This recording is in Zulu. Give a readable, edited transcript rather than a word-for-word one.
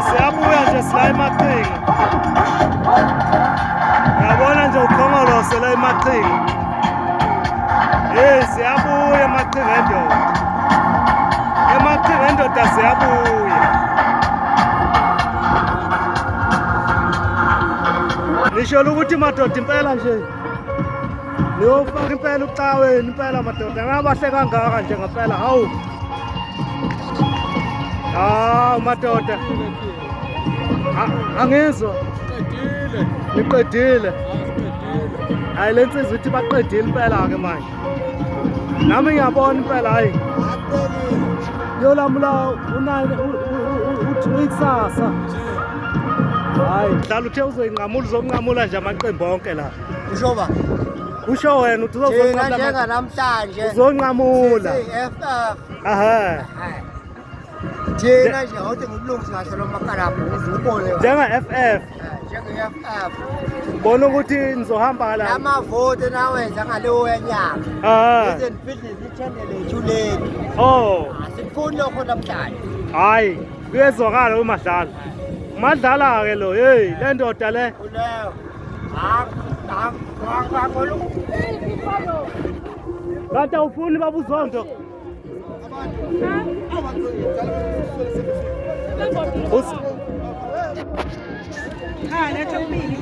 Siyabuya nje sila emaqhinga. Uyabona nje ukhongolose la emaqhinga. Hey, siyabuya emaqhinga endoda. Emaqhinga endoda siyabuya. Nisho ukuthi madoda impela nje. Niyofaka impela ucaweni impela madoda ngabahle kangaka nje ngempela hawu. Hawu madoda. Angizwa. Qedile. Niqedile. Hayi le nsizwa ithi baqedile impela ke manje. Nami ngiyabona impela hayi. Yolamula unine uthi uyikusasa. Hayi, dlala uthe uzoyinqamula uzonqamula nje amaqembu onke la. Usho ba? Usho wena uthi Thina uzonqamula. njenganamhlanje Uzonqamula. siyi-FF. Aha. Thina nje awuthi ngokulungisa kahle lo makalabha ukuze ubone Njenga FF. Njenge-FF. Bona ukuthi nizohamba la. Lamavoti nawenza ngaleyo nyaka. Ah. Izenibhizinisi i-channel ethu leli. Oh. Asikufuni lokho namhlanje. Hayi, kuyezwakala uMadlala. Umadlala ke lo, hey, le ndoda le. Kuleyo. Kanti awufuni baba uZondo? Ah, letha kubili.